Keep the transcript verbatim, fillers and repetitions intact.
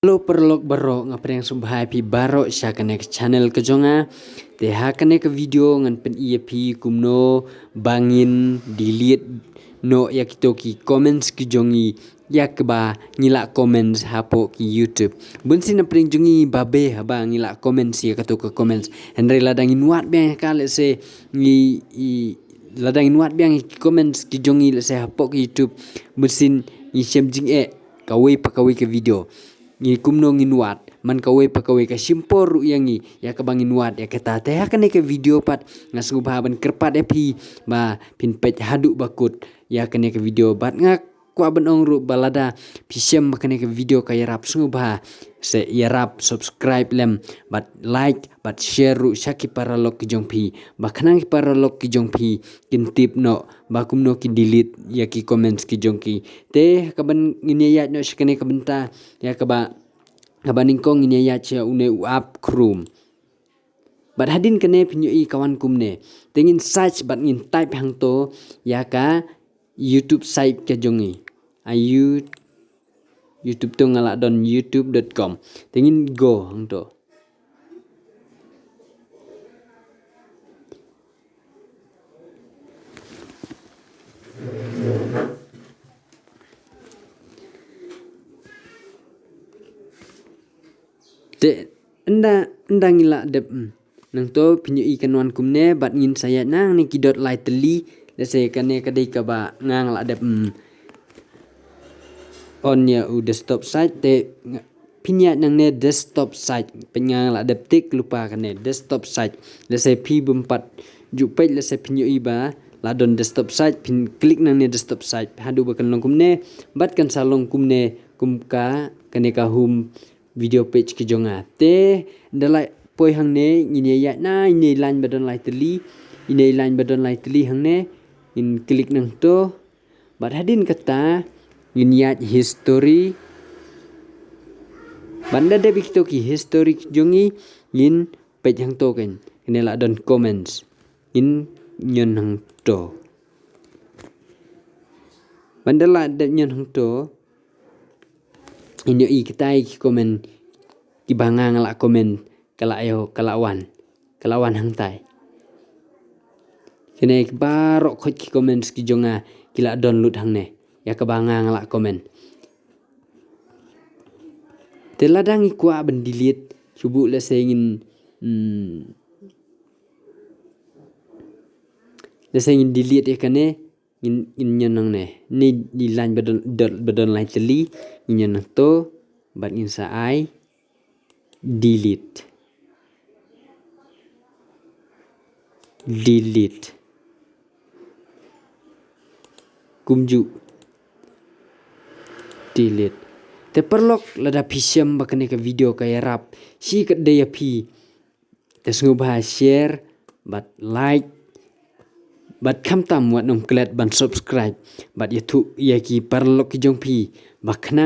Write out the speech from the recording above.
Hello paralok baroh, nga pdiang sngewbha ïa phi baroh sha kane ka channel ka jong nga. Te ha kane ka video ngan pyni ïa phi kumno ba ngin delete noh ïa kito ki comments ki jong ngi ïa kaba ngi la comments hapoh ki YouTube. Bun sien na pdeng jong ngi ba beh haba ngi la comments ïa kato ka comments. Hynrei lada ngin wad biang ïa ka, let's say, ngi, i, lada ngin wad biang ïa ki comments ki jong ngi, let's say, hapoh ki YouTube, bun sien ngi shem jingeh kawei pa kawei ka video. Ngi kumno ngin wad, man kawei pa kawei ka shim por ruh ïa ngi ïa kaba ngin wad ïa kata. Te ha kane ka video pat nga sngewbha ban kyrpad ïa phi ba phin peit haduh ba kut ïa kane ka video. Bad nga kwah ban ong ruh ba lada phi shem ba kane ka video ka ïarap, sngewbha sa ïarap subscribe lem, bad like, bad share ruh sha ki paralok ki jong phi, ba khnang ki paralok ki jong phi kin tip noh ba kumno kin delete ïa ki comments ki jong ki. Te ha kaban ngin ïaid noh sha kane ka bynta ïa kaba, kaba nyngkong ngin ïaid sha une u app Chrome. Bad hadien kane phin ïohi ka wan kumne. Te ngin search bad ngin type hangto ïa ka YouTube site ka jong ngi. A You, YouTube to nga la don youtube dot com. Te ngin go hangto. Te ynda, ynda ngi la dep, mm, nangto phin ïohi kan wan kumne bad ngin sa ïaid nangne ki dot lai tylli. Let's say kane ka dei kaba nga nga la dep, mm, on ïa u desktop site. Te nga, phin ïaid nangne desktop site. Peit nga nga la dep tik lypa kane desktop site. Let's say phi bym pat ju peit, let's say phin ïohi ba la don desktop site, phin click nangne desktop site. Haduh ba kan long kumne bad kan sa long kumne kum ka kane ka home video page ki jong nga. Te ynda la poi hangne ngin ïaid na ine i line ba don lai tylli, ine i line ba don lai tylli hangne, ngin click nangto. Bad hadien kata ngin ïaid history. Bad ynda dep ïa kito ki history ki jong ngi, ngin peit hangto kan. Kane la don comments. Ngin ñion hangto. Bad ynda la dep ñion hangto, ngin ïohi kitai ki comment kiba nga nga la comment, ka la ïoh, ka la wan, ka la wan hangtai. Kine ki baroh khoit ki comments ki jong nga ki la don lut hangne ïa kaba nga nga la comment. Te lada ngi kwah ban delete, shu buh, let's say ngin, mm, let's say ngin delete ïa kane, ngin, ngin ñion nangne. Ine i line ba don, dot ba don lai tylli, ngin ñion nangto bad ngin sa ai delete. Delete. Kumjuh. Delete. Te paralok, lada phi shem ba kane ka video ka ïarap shi katdei ïa phi, te sngewbha share bad like bad khamtam wat nym klet ban subscribe bad ïathuh ïa ki paralok ki jong phi ba khnang